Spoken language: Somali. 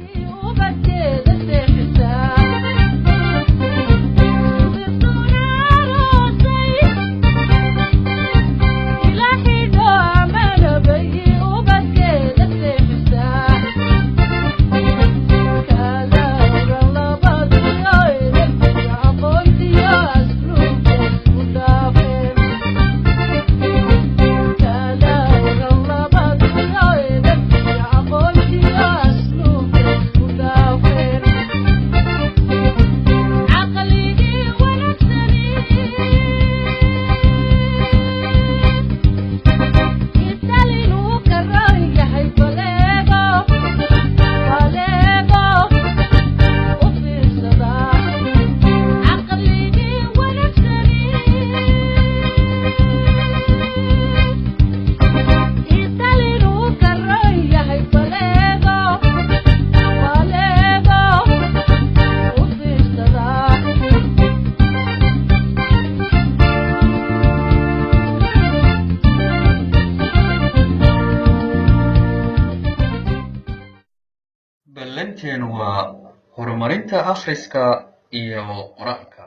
Ubadkeeda seexisaa sirtuuna aroosay ila xidho amanabay ubadkeeda seexisaa kala oran labadiyo edebtiyo aqoontiyo asluubta isku dhaafeen kala oran labadiyo edebtiyo aqoontiyo asluubta isku dhaafeen caqligii wanaagsani italinuu karan yahay baleego baleego u fiirsada caqligii wanaagsani italinuu karan yahay baleego baleego u fiirsada. Ballanteenu waa horumarinta akhriska iyo qoraalka.